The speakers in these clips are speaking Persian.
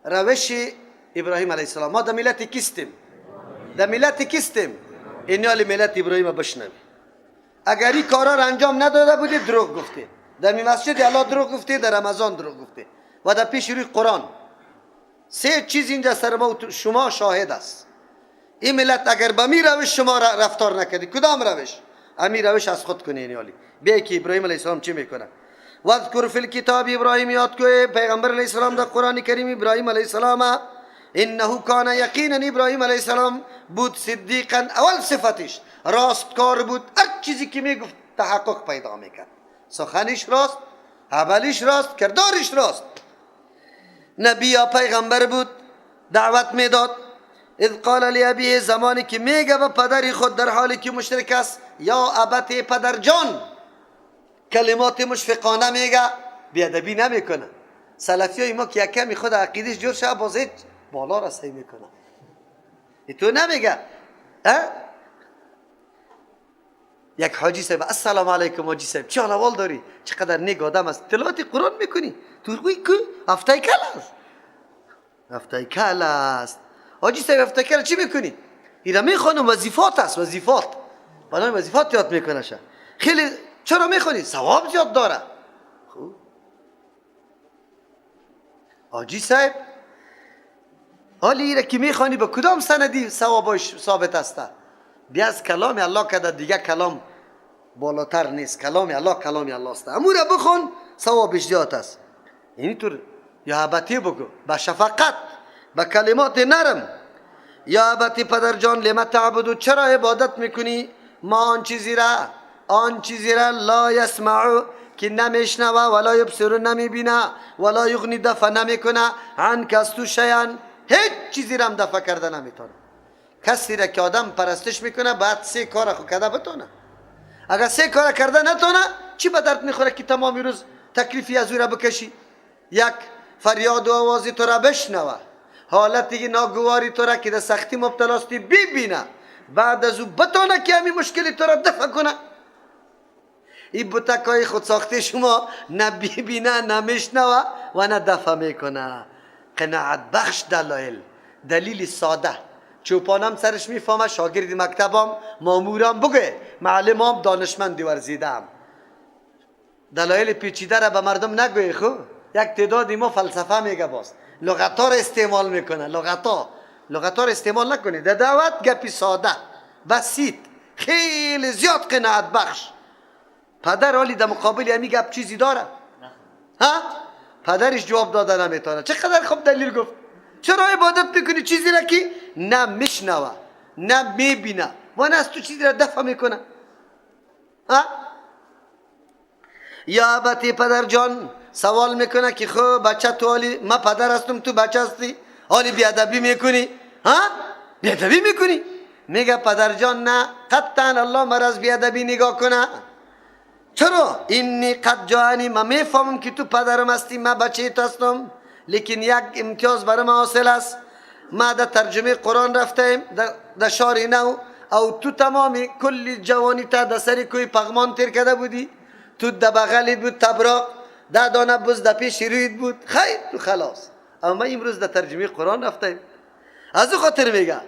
روش ابراهیم علیه السلام. ما در ملت کیستیم؟ در ملت کیستیم؟ اینال ملت ابراهیم بشنوی. اگر این کارا را انجام نداده بودی دروغ گفتی. در مسجد الله دروغ گفتی، در رمضان دروغ گفتی و در پیش روی قرآن. سه چیز اینجا سر ما شما شاهد است. این ملت اگر به می روش شما رفتار نکردی، کدام روش؟ امی روش از خود کنی. اینالی بیا که ابراهیم علیه السلام چی میکنه؟ واذکر فی الکتاب ابراهیم، یاد کو پیغمبر علیه السلام در قرآن کریم ابراهیم علیه السلام، انه کان یقینا ابراهیم علیه السلام بود صدیقا، اول صفتش راستکار بود، هر چیزی که میگفت تحقق پیدا میکرد، سخنش راست، عملش راست، کردارش راست. نبی یا پیغمبر بود، دعوت میداد. اذ قال لابیه، زمانی که میگه به پدر خود در حالی که مشرک است، یا ابت پدر جان، کلمات مشفقانه میگه، بیادبی نمیکنه. سلفی های ما که یک کمی خود عقیدش جور شد باز هیچ بالا را سعی میکنه، تو نمیگه. یک حاجی صاحب، السلام علیکم حاجی صاحب، چه حال داری؟ چقدر نیک آدم است، تلاوت قرآن میکنی، تو گویی که هفته کل است، هفته کل است. حاجی صاحب هفته کل چی میکنی؟ اینا میخوانم، وظیفات است، وظیفات، برای وظیفات یاد میکنه شه. خیلی چرا میخونی؟ ثواب زیاد داره. خوب حاجی صاحب حالی را که میخوانی به کدام سندی ثوابش ثابت است؟ بیا از کلام الله که دیگه کلام بالاتر نیست، کلام الله کلام الله است، امو را بخون ثوابش زیاد است. یعنی تو یا ابتی بگو با شفقت، با کلمات نرم، یا ابتی پدر جان لما تعبدو، چرا عبادت میکنی؟ ما آن چیزی را، آن چیزی را لا یسمعو که نمیشنوه، ولا یبصرو نمیبینه، ولا یغنی دفع نمیکنه، عنک از تو شیئا، هیچ چیزی را هم دفع کرده نمیتونه. کسی را که آدم پرستش میکنه بعد سه کار خو کرده بتونه، اگر سه کار کرده نتونه چی به درد میخوره که تمام روز تکلیفی از او را بکشی؟ یک، فریاد و آواز تو را بشنوه، حالت ناگواری تو را که در سختی مبتلاستی ببینه، بعد از او بتونه که همین مشکلی تو را دفع کنه. این بتکای خود ساخته شما نه ببینه، نه میشنوه و نه دفع میکنه. قناعت بخش دلایل، دلیل ساده، چوپانم سرش میفهمه، شاگرد مکتبم، مامورم بگه، معلمم، دانشمندی ورزیدم. دلایل پیچیده را به مردم نگوی. خو یک تعدادی ما فلسفه میگه، باز لغتا را استعمال میکنه، لغتا را استعمال نکنید. در دعوت گپی ساده، بسیط، خیلی زیاد قناعت بخش. پدر حالی در مقابل همی گپ چیزی داره؟ ها؟ پدرش جواب داده نمیتونه. چقدر خوب دلیل گفت. چرا عبادت میکنی چیزی را که نه میشنوه، نه میبینه و نه از تو چیزی را دفع میکنه؟ ها؟ یا ابتی پدر جان سوال میکنه که خب بچه تو حالی، ما پدر هستم تو بچه هستی، حالی بیادبی میکنی؟ ها؟ بیادبی میکنی؟ میگه پدر جان نه، قطعا الله مرا از بیادبی نگاه کنه. چرا؟ اینی قد جانی، من میفهمم که تو پدرم هستی، من بچه تو هستم، لیکن یک امتیاز برای ما حاصل است. ما در ترجمه قرآن رفتیم در شار نو، او تو تمام کل جوانی تا در سر کوی پغمان تیر کرده بودی، تو در بغلت بود تبراق، ده دانه بز در پیش رویت بود، خیر تو خلاص. اما ما امروز در ترجمه قرآن رفتیم. از او خاطر میگه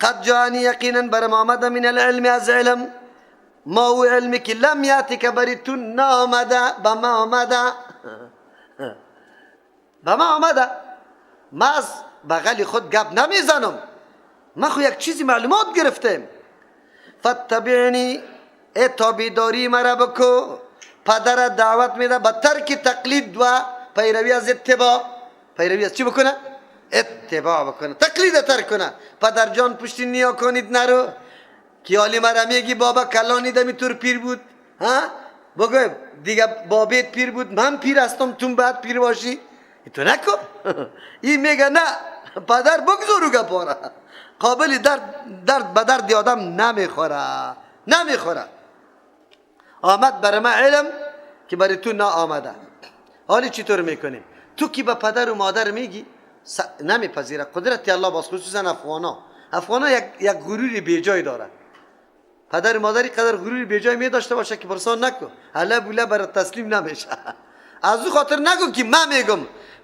قد جانی یقینا بر ما آمده من العلم، از علم، ما او علمی که لم یاتی که بری تو نامده، به ما آمده، به ما آمده. ما از بغل خود گپ نمیزنم، ما خو یک چیزی معلومات گرفتیم. فتبعنی، ای تابعداری مرا بکو. پدر دعوت میده به ترک تقلید و پیروی از اتباع. پیروی از چی بکنه؟ اتباع بکنه، تقلید ترک کنه. پدر جان پشتی نیا کنید نرو که حالی مرا میگی بابا کلانی دمی تور پیر بود، ها؟ بگو دیگه بابیت پیر بود، من پیر هستم، تو بعد پیر باشی، تو نکن. این میگه نه پدر بگذارو گپاره، قابل درد به درد آدم نمیخوره، نمیخوره. آمد برای من علم که برای تو نه آمده. حالی چطور میکنیم؟ تو که به پدر و مادر میگی نمیپذیره. قدرت الله باز، خصوصا افغانا. افغانا یک غرور بیجای داره. پدر و مادری قدر غرور بیجای می داشته باشه که پرسان نکن، حالا بوله برای تسلیم نمیشه. از او خاطر نگو که من میگم،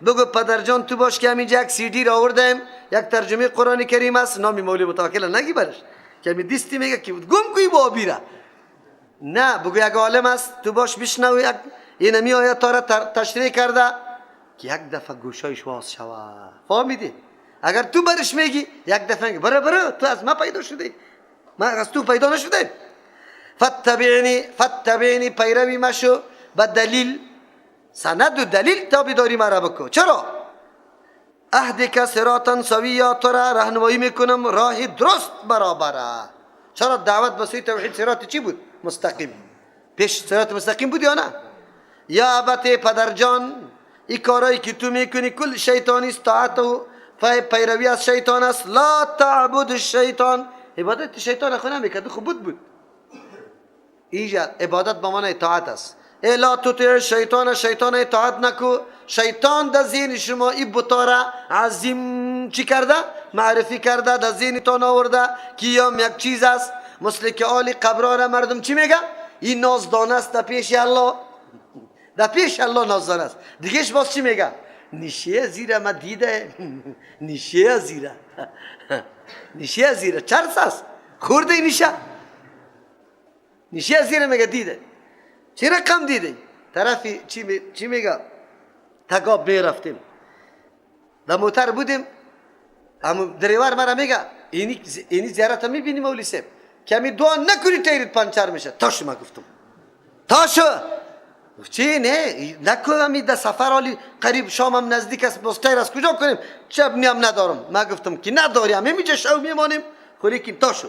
بگو پدر جان تو باش که همینجا یک سی دی را آوردم، یک ترجمه قرآن کریم است، نامی مولوی متوکل نگی برش که می دیستی میگه که گم کوی با بیره. نه، بگو یک عالم است، تو باش بشنو، یک اینمی آیت را تشریح کرده که یک دفعه گوشایش واز شوه. فهمیدی؟ اگر تو برش میگی یک دفعه میگی بره بره تو از ما پیدا شدی، من از تو پیدا نشده. فتبعنی فتبعنی پیروی مشو به دلیل، سند و دلیل تابعداری مرا بکو. چرا؟ اهدک صراطا سویا، تو را راهنمایی میکنم راه درست برابره. چرا دعوت به سوی توحید صراط چی بود؟ مستقیم. پیش صراط مستقیم بود یا نه؟ یا ابت پدر جان، این کارایی که تو میکنی کل شیطانی است، طاعت و پیروی از شیطان است. لا تعبد الشیطان، عبادت شیطان خو نمیکرد، خو بود. اینجا عبادت به معنی طاعت است. لا تطع الشیطان، شیطان اطاعت نکو. شیطان در ذهن شما این بتا را عظیم چی کرده؟ معرفی کرده، در ذهنتان آورده که یام یک چیز است، مثل که آل قبرا را مردم چی میگه؟ این نازدانه است در پیش الله، در پیش الله نازدانه است. دیگهش باز چی میگه؟ نیشه زیره ما دیده، نیشه زیره، نیشه زیره چرس است، خورده نیشه، نیشه زیره میگه دیده. چی رقم دیده؟ طرفی چی میگه؟ تگاب میرفتیم، در موتر بودیم، اما دریور مرا میگه اینی زیارت میبینی مولی صاحب کمی دعا نکنی تیرت پنچر میشه. تاشو ما گفتم تاشو چی؟ نه نکنم، در سفر حالی قریب شامم نزدیک است، باز تیر از کجا کنیم؟ چه نیم ندارم. ما گفتم که نداری، هم اینجا شو میمانیم، خو لیکن تاشو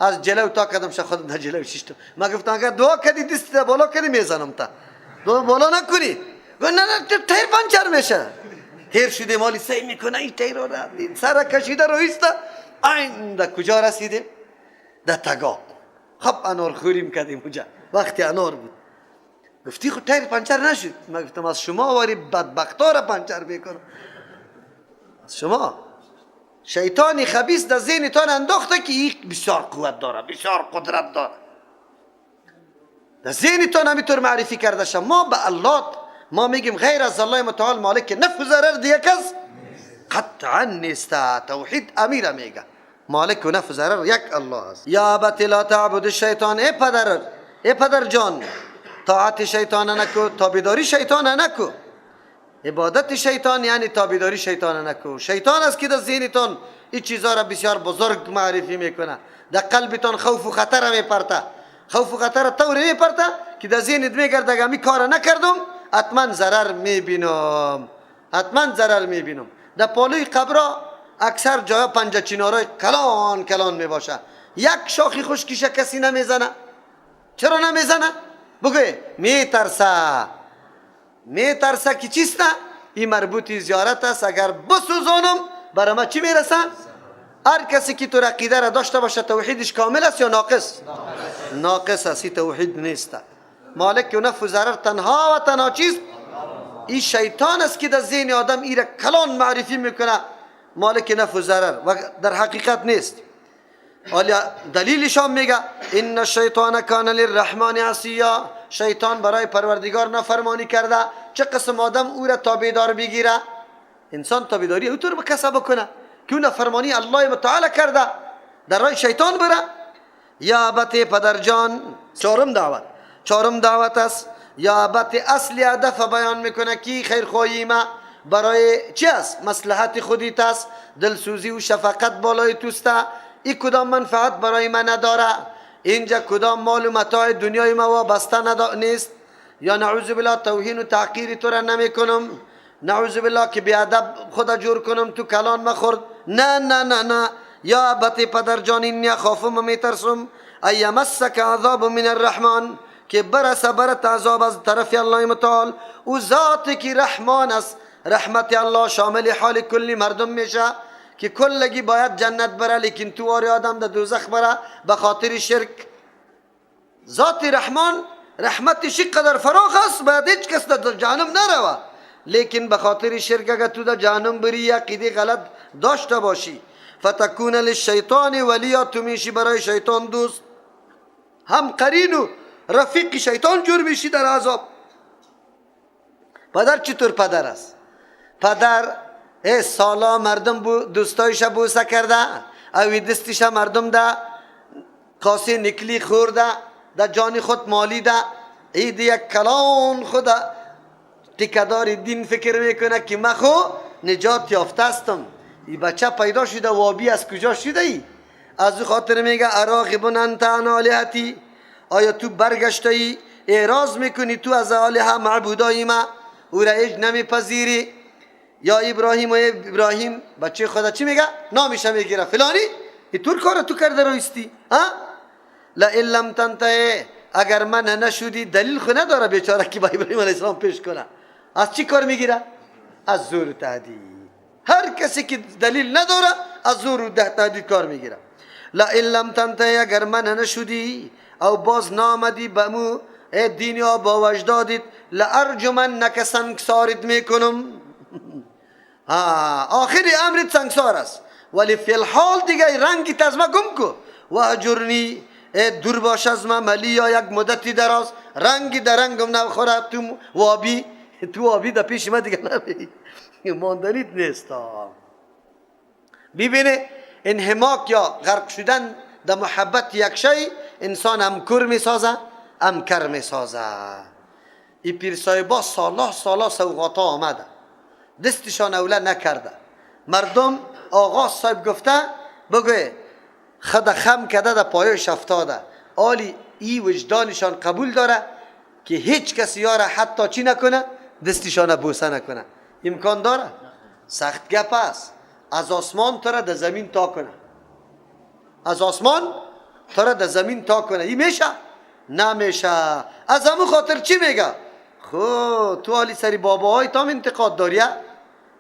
از جلو تا کدم شه خودم در جلو شیشتم. ما گفتم اگر دعا کردی دست بالا کردی میزنم تا دعا بالا نکنی. گفت نه نه تیر پنچر میشه. تیر شده مالی سی میکنه این تیر را سر کشیده رو ایسته. این در کجا رسیدیم؟ در تگاب. خب انار خوریم کردیم اونجا، وقتی انار بود. گفتی خود تیر پنچر نشد. من گفتم از شما واری بدبختا را پنچر میکنم، از شما. شیطان خبیث در ذهنتان انداخته که این بسیار قوت داره، بسیار قدرت داره، در ذهنتان همینطور معرفی کرده شد. ما به الله ما میگیم غیر از الله متعال مالک نفع و ضرر دیگه کس قطعا نیست. توحید امیره میگه مالک و نفع و ضرر یک الله است. یا ابت لا تعبد الشیطان، ای پدر، ای پدر جان، طاعت شیطان نکو، تابعداری شیطان نکو. عبادت شیطان یعنی تابعداری شیطان نکو. شیطان است که در ذهنتان این چیزها را بسیار بزرگ معرفی میکنه، در قلبتان خوف و خطر میپرته، خوف و خطر طوری میپرته که در ذهنت میگرده اگر می کار نکردم حتما ضرر میبینم، حتما ضرر میبینم. در پالوی قبرا اکثر جایا پنجه چینارای کلان کلان میباشه، یک شاخی خشکیشه کسی نمیزنه. چرا نمیزنه؟ بگو میترسه، میترسه که چیست؟ این مربوط زیارت است، اگر بسوزانم برای ما چی میرسه؟ هر کسی که تو عقیده را داشته باشه توحیدش کامل است یا ناقص؟ ناقص است، این توحید نیست. مالک و نفع و ضرر تنها و تنها چیست؟ این شیطان است که در ذهن آدم ایره کلان معرفی میکنه مالک نفع و ضرر و در حقیقت نیست. حالا دلیلش هم میگه ان الشیطان کان للرحمن عصیا، شیطان برای پروردگار نافرمانی کرده. چه قسم آدم او را تابعدار بگیره؟ انسان تابعداری او طور بکسب بکنه که او نافرمانی الله متعال کرده، در راه شیطان بره. یا ابت پدر جان، چهارم دعوت، چهارم دعوت است. یا ابت اصل هدف بیان میکنه که خیرخواهی ما برای چی است؟ مصلحت خودیت است، دلسوزی و شفقت بالای توست. این کدام منفعت برای من نداره؟ اینجا کدام مال و متاع دنیای ما وابسته نیست. یا نعوذ بالله توهین و تحقیر تو را نمیکنم، نعوذ بالله که بیادب خدا جور کنم تو کلان مخورد. نه نه نه نه. یا ابت پدر جان انی اخاف، من میترسم ای یمسک عذاب من الرحمن، که برسه برت عذاب از طرف الله متعال. او ذاتی که رحمان است، رحمت الله شامل حال کلی مردم میشه که کلگی باید جنت بره، لیکن تو واری آدم در دوزخ بره به خاطر شرک. ذات رحمان رحمتش قدر فراخ است، باید هیچ کس در جهنم نروه، لیکن به خاطر شرک اگر تو در جهنم بری عقیده غلط داشته باشی، فتکون للشیطان ولیا، تو میشی برای شیطان دوست، هم قرین و رفیق شیطان جور میشی در عذاب. پدر چطور پدر است؟ پدر ای سالا مردم بو دوستایش بوسه کرده، اوی دستش مردم ده کاسه نکلی خورده، ده جان خود مالیده، ای ده یک کلان خود تکدار دین فکر میکنه که من خو نجات یافته هستم. ای بچه پیدا شده وابی از کجا شده ای؟ از خاطر میگه اراغب انت عن آلهتی، آیا تو برگشته ای اعراض میکنی تو از آلهه معبودای ما، او را هیچ نمیپذیری؟ یا ابراهیم و ابراهیم بچه خدا چی میگه؟ نامش میگیره فلانی، ای تو کار تو کرده رایستی ها؟ لئن لم تنتهی، اگر من نشدی، دلیل خو نداره بیچاره که با ابراهیم علیه السلام پیش کنه. از چی کار میگیره؟ از زور و تهدید. هر کسی که دلیل نداره از زور و تهدید کار میگیره. لئن لم تنتهی، اگر من نشدی او باز نامدی به مو دین یا با وجدادت، لارجمنک، سنگسارت میکنم. آخر امرت سنگسار است، ولی فی الحال دیگه رنگی از ما گم کو. وهجرنی، دور باش از ما ملیا، یک مدتی دراز، رنگی در رنگم نخوره، تو وابی، تو وابی در پیش ما دیگه نبی ماندنیت نیست. ببینه انهماک یا غرق شدن در محبت یک شی انسان هم کور میسازه هم کر میسازه. ای پیر صاحبا سالا سالا سوغاتا آمده، دستشان اوله نکرده. مردم آقا صاحب گفته بگوی خدا خم کرده در پایش افتاده. آلی ای وجدانشان قبول داره که هیچ کسی یاره حتی چی نکنه، دستشان بوسه نکنه. امکان داره؟ سخت گپ است. از آسمان تو را در زمین تا کنه، از آسمان تو را در زمین تا کنه، این میشه؟ نمیشه. از همون خاطر چی میگه؟ خب تو حالی سری باباهای تام انتقاد داری،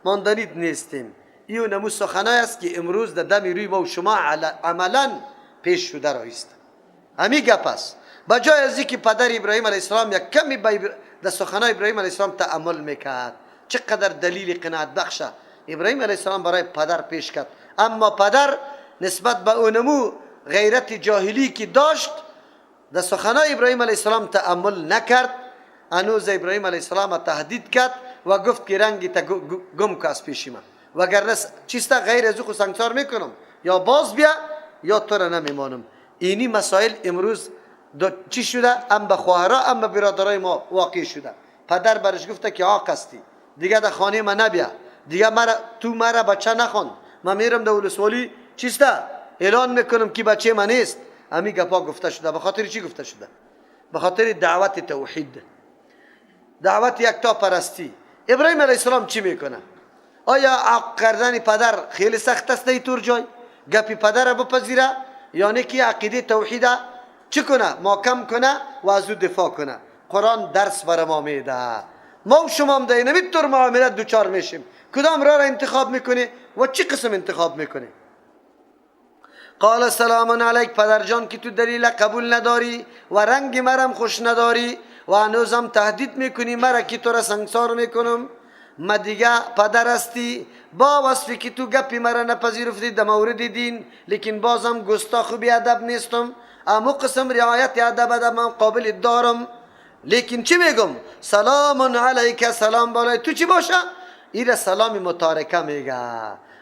ماندنیت نیستیم. این نمو سخنای است که امروز در دم روی ما و شما عملا پیش شده رایست. همی گپ است. بجای از اینکه پدر ابراهیم علیه السلام یک کمی در سخنای ابراهیم علیه السلام تأمل میکرد، چقدر دلیل قناعت بخشه ابراهیم علیه السلام برای پدر پیش کرد، اما پدر نسبت به اونمو غیرت جاهلی که داشت در سخنای ابراهیم علیه السلام تأمل نکرد. هنوز ابراهیم علیه السلام تهدید کرد و گفت که رنگی تا گم که از پیش من، وگرنه چیستا غیر از او خو سنگسار میکنم، یا باز بیا یا تو را نمیمانم. اینی مسائل امروز چی شده؟ ام به خواهرا ام به برادرای ما واقع شده. پدر برش گفته که عاق هستی، دیگه در خانه من نبیا، دیگه مرا تو مرا بچه نخوان، من میرم در ولسوالی چیستا اعلان میکنم که بچه من نیست. امی گپا گفته شده. به خاطر چی گفته شده؟ به خاطر دعوت توحید، دعوت یکتا پرستی. ابراهیم علیه السلام چی میکنه؟ آیا عاق کردن پدر خیلی سخت است در طور جای؟ گپی پدر بپذیره یعنی که عقیده توحید چی کنه؟ محکم کنه و از او دفاع کنه. قرآن درس بر ما میده. ما و شما هم در این طور معاملات دوچار میشیم. کدام راه را انتخاب میکنی و چی قسم انتخاب میکنی؟ قال سلام علیک، پدر جان که تو دلیل قبول نداری و رنگ مرم خوش نداری و هنوزم تهدید میکنی مرا که تو را سنگسار میکنم، ما دیگه پدر هستی، با وصفی که تو گپی مرا نپذیرفتی در مورد دین، لیکن بازم گستاخ و بیادب نیستم، امو قسم رعایت ادب ادب قابل دارم، لیکن چی میگم؟ سلام علیک، سلام بالای تو چی باشه؟ ایره سلام متارکه میگه.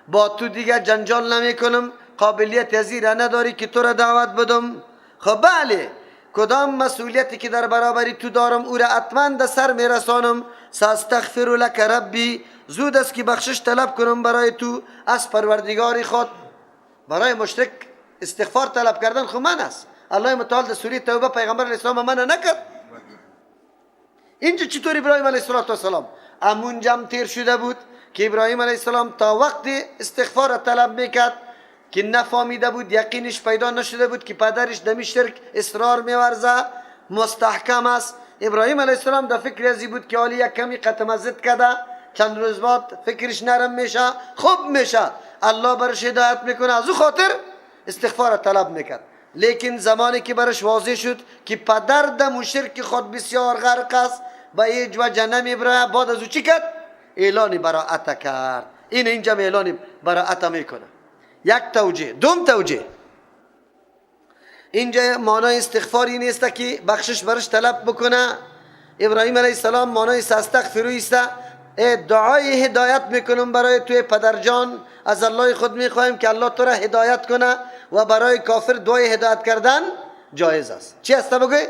با تو دیگه جنجال نمیکنم، قابلیت از ایره نداری که تو را دعوت بدم. خب بله، کدام مسئولیتی که در برابری تو دارم او را حتما در سر میرسانم. ساستغفر لک ربی، زود است که بخشش طلب کنم برای تو از پروردگار خود. برای مشرک استغفار طلب کردن خو من است. الله متعال در سوره توبه پیغمبر علیه السلام منع نکرد. اینجا چطور ابراهیم علیه السلام امونجا تیر شده بود که ابراهیم علیه السلام تا وقت استغفار طلب میکرد که نفهمیده بود، یقینش پیدا نشده بود که پدرش دمی شرک اصرار میورزه، مستحکم است. ابراهیم علیه السلام در فکر ازی بود که حالی یک کمی قطمه زد کرده، چند روز بعد فکرش نرم میشه، خوب میشه، الله برش هدایت میکنه، از او خاطر استغفار طلب میکرد. لیکن زمانی که برش واضح شد که پدر دم و شرک خود بسیار غرق است، به هیچ وجه نمیبره، بعد از او چی کرد؟ اعلان براءت کرد. این اینجا اعلان براءت میکنه. یک توجیه. دوم توجیه، اینجا معنای استغفاری نیست که بخشش برش طلب بکنه. ابراهیم علیه السلام معنای استغفرو است، دعای هدایت میکنم برای توی پدر جان، از الله خود میخوایم که الله تو را هدایت کنه و برای کافر دعای هدایت کردن جایز است. چی است بگوی؟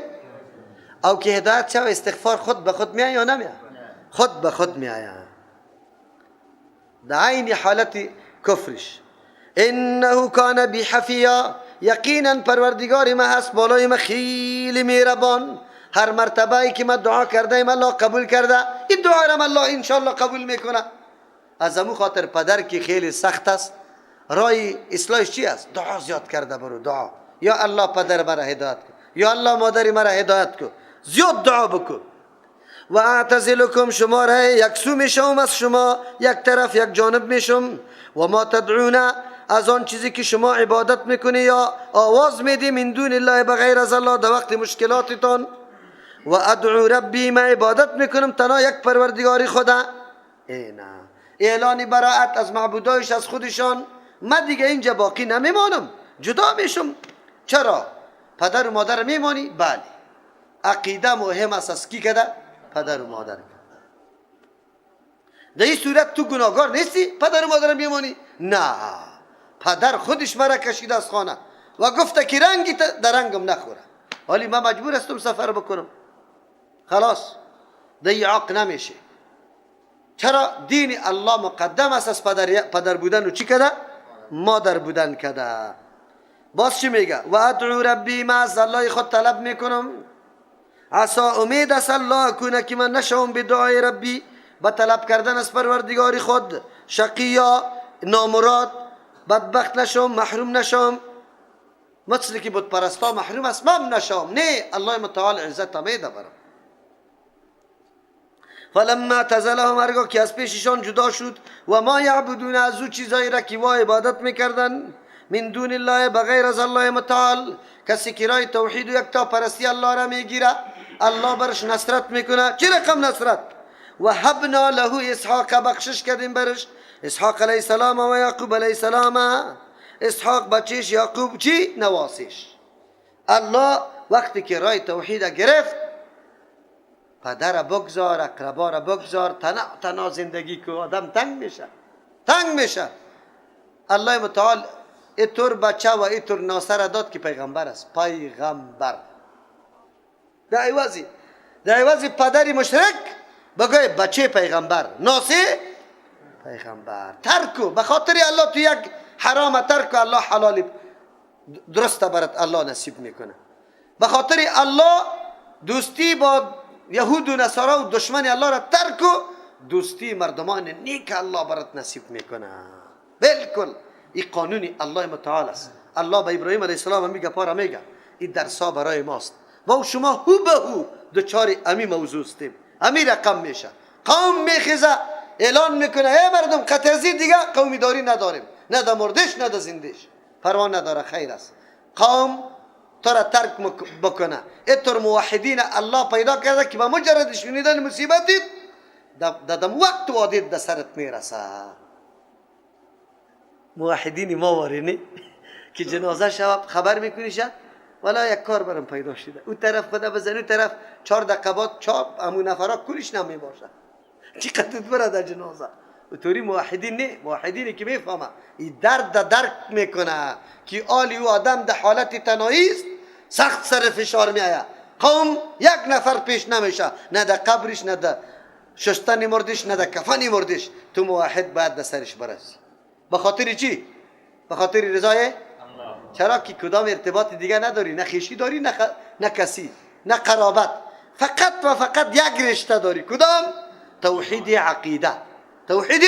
او که هدایت شو استغفار خود به خود میآید یا نمیآید؟ خود به خود میآید. در عین حالت کفرش انه کان بی حفیا، یقینا پروردگار ما هست بالای ما خیلی مهربان، هر مرتبه ای که ما دعا کرده ایم الله قبول کرده، این دعا را الله انشالله قبول میکنه. از امو خاطر پدر که خیلی سخت است، رای اصلاحش چی است؟ دعا زیاد کرده برو، دعا یا الله پدر مرا هدایت کن، یا الله مادر مرا هدایت کن، زیاد دعا بکن. و اعتزلکم، شما را یکسو میشم از شما، یک طرف یک جانب میشم. و ما تدعون، از آن چیزی که شما عبادت میکنی یا آواز میدی، من دون الله بغیر از الله در وقت مشکلاتتان. و ادعو ربی، ما عبادت میکنم تنها یک پروردگاری خدا. ای نه، اعلان براعت از معبودایش از خودشان، من دیگه اینجا باقی نمیمانم، جدا میشم. چرا؟ پدر و مادر میمانی؟ بله. عقیده مهم است از کی کده؟ پدر و مادر. در این صورت تو گناهگار نیستی؟ پدر و مادر میمانی؟ نه، پدر خودش مرا کشید از خانه و گفته که رنگی در رنگم نخوره، ولی من مجبور هستم سفر بکنم. خلاص دی عاق نمیشه. چرا؟ دین الله مقدم است از پدر بودن و چی کده؟ مادر بودن کده. باز چی میگه؟ و ادعو ربی، من از الله خود طلب میکنم، عسا امید است الله کنه که من نشوم به دعای ربی، با طلب کردن از پروردگار خود شقیا، نامراد، بدبخت نشم، محروم نشم، مثل که بت پرستا محروم است من نشم. نه، الله متعال عزت میده برم. فلما اعتزلهم، هرگاه که از پیششان جدا شد، و ما یعبدون، از او چیزایی را که وا عبادت میکردن، من دون الله بغیر از الله متعال، کسی که رای توحید و یکتا پرستی الله را میگیره، الله برش نصرت میکنه. چه رقم نصرت؟ و هبنا له اسحاق، بخشش کردیم برش اسحاق علیه السلام و یعقوب علیه السلام. اسحاق بچیش، یعقوب چی؟ نواسش. الله وقتی که رای توحید گرفت، پدر بگذار، اقربا را بگذار، تنها زندگی که آدم تنگ میشه، تنگ میشه. الله متعال اینطور بچه و اینطور ناصر داد که پیغمبر است، پیغمبر. در عوضی پدری مشرک بگوی بچه پیغمبر، ناصر پیغمبر. ترکو به خاطر الله تو یک حرام ترکو، الله حلال درست برات الله نصیب میکنه. به خاطر الله دوستی با یهود و نصارا و دشمن الله را ترکو، دوستی مردمان نیک الله برات نصیب میکنه. بالکل این قانون الله متعال است. الله به ابراهیم علیه السلام میگه، پارا میگه این درسا برای ماست. ما و شما هو به هو دچار امی موضوع استیم، امی رقم میشه. قوم میخیزه اعلان میکنه ای مردم قطعی دیگه قومی داری نداریم، نه در مردش نه در زندش، پروا نداره، خیر است. قوم تو را ترک بکنه. اینطور موحدین الله پیدا کرده که با مجرد شنیدن مصیبت دید دادم وقت وادید در سرت میرسه. موحدین ما وارینی که جنازه شب خبر میکنی شد ولا یک کار برام پیدا شده، اون طرف خدا بزن اون طرف 4 دقیقه بعد چاپ امو نفرا کلش نمی باشه، چقدر بره در جنازه. و توری موحدین نه، موحدینی که میفهمه این درد درک میکنه که آلی و آدم در حالت تنهایی است، سخت سر فشار میآید. قوم یک نفر پیش نمیشه، نه در قبرش، نه در شستن مردش، نه در کفن مردش. تو موحد باید در سرش برسی. به خاطر چی؟ به خاطر رضای الله. چرا که کدام ارتباط دیگه نداری، نه خویشی داری، نه کسی، نه قرابت، فقط و فقط یک رشته داری. کدام؟ توحید عقیده. توحید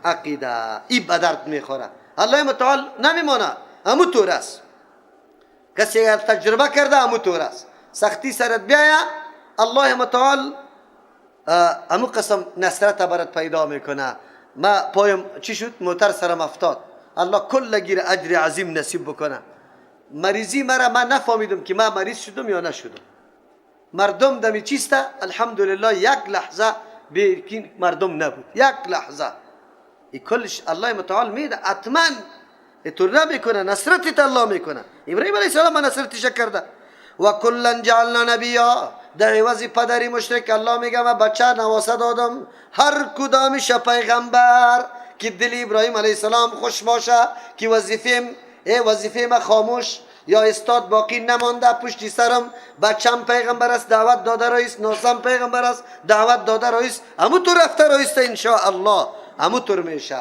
عقیده ای به درد میخوره. الله متعال نمیمانه، همو طور است. کسی اگر تجربه کرده همو طور است. سختی سرت بیایه الله متعال همو قسم نصرت برات پیدا میکنه. ما پایم چی شد؟ موتر سرم افتاد، الله کل گیر اجر عظیم نصیب بکنه. مریضی مرا من نفهمیدم که من مریض شدم یا نشدم. مردم دمی چیسته؟ الحمدلله یک لحظه بیکین مردم نبود، یک لحظه. ای کلش الله متعال میده، حتما اینطور نمیکنه، نصرتت الله میکنه. ابراهیم علیه السلام نصرتش کرده. و کلا جعلنا نبیا، در عوض پدری مشرک الله میگه من بچه نواسه دادم، هر کدامش پیغمبر که دل ابراهیم علیه السلام خوش باشه که وظیفه ما خاموش یا استاد باقی نمانده پشتی سرم، بچم پیغمبر است دعوت داده رئیس، ناسم پیغمبر است دعوت داده رئیس، امو تو رفته رئیس ان شاء الله امو طور میشه.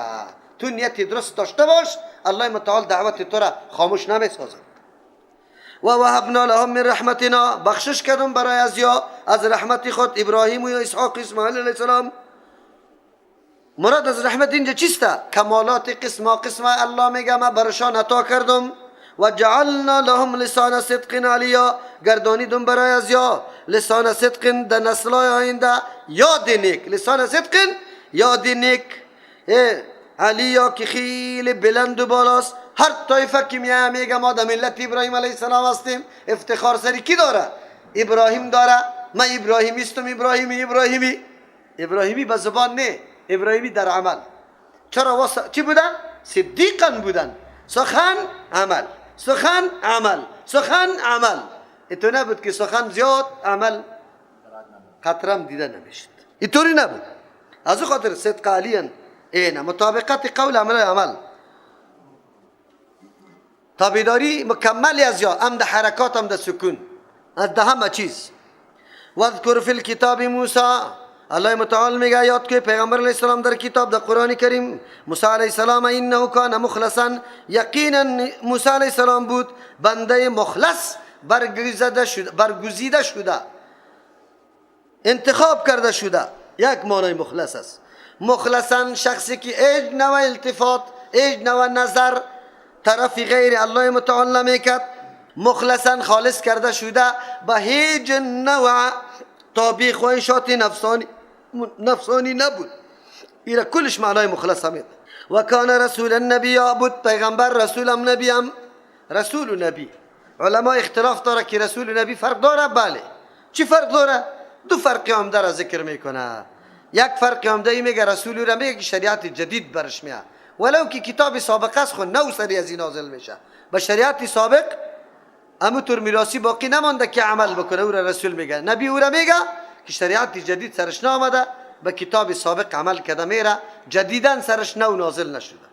تو نیت درست داشته باش، الله متعال دعوت تو را خاموش نمیسازه. و وهبنا لهم من رحمتنا، بخشش کردم برای از یا از رحمت خود ابراهیم و اسحاق اسماعیل علیه السلام. مراد از رحمت اینجا چیست؟ کمالات قسم قسم الله میگه من برشان عطا کردم. و جعلنا لهم لسان صدق علیا، گردانیدم برای از یا لسان صدق در نسلای آینده یاد نیک، لسان صدق یاد نیک علیا که خیلی بلند و بالاست. هر طایفه که میایه میگه ما در ملت ابراهیم علیه السلام هستیم، افتخار سری کی داره؟ ابراهیم داره. من ابراهیمی استم، ابراهیمی ابراهیمی ابراهیمی به زبان نه، ابراهیمی در عمل. چرا چی بودن؟ صدیقا بودن. سخن عمل، سخن عمل، سخن عمل. ایتو نبود که سخن زیاد عمل قطرم دیده نمیشد، اینطوری نبود. از او خاطر صدق علیان اینه مطابقت قول عمل عمل، تابعداری مکمل از یا هم ده حرکات هم ده سکون، از ده همه چیز. واذکر فی الکتاب موسی، الله متعال میگه یاد که پیغمبر علیه السلام در کتاب در قرآن کریم موسی علیه السلام انه کان مخلصا، یقینا موسی علیه السلام بود بنده مخلص، برگزیده شده، انتخاب کرده شده. یک معنای مخلص است. مخلصا شخصی که هیچ نوع التفات، هیچ نوع نظر طرف غیر الله متعال نمیکرد. مخلصا خالص کرده شده به هیچ نوع تابع خواهشات نفسانی نبود. ایره کلش معنای مخلص همید. و کان رسول النبی بود پیغمبر، رسولم نبیم، رسول و نبی. علما اختلاف داره که رسول و نبی فرق داره؟ بله. چی فرق داره؟ دو فرق عمده را ذکر میکنه. یک فرق عمده ای میگه رسول را میگه که شریعت جدید برش میاد، ولو که کتاب سابق است خو نو سری از این نازل میشه. به شریعت سابق امو طور میراثی باقی نمانده که عمل بکنه، او را رسول میگه. نبی او را میگه که شریعت جدید سرش نامده، به کتاب سابق عمل کرده میره، جدیدن سرش نو نازل نشده.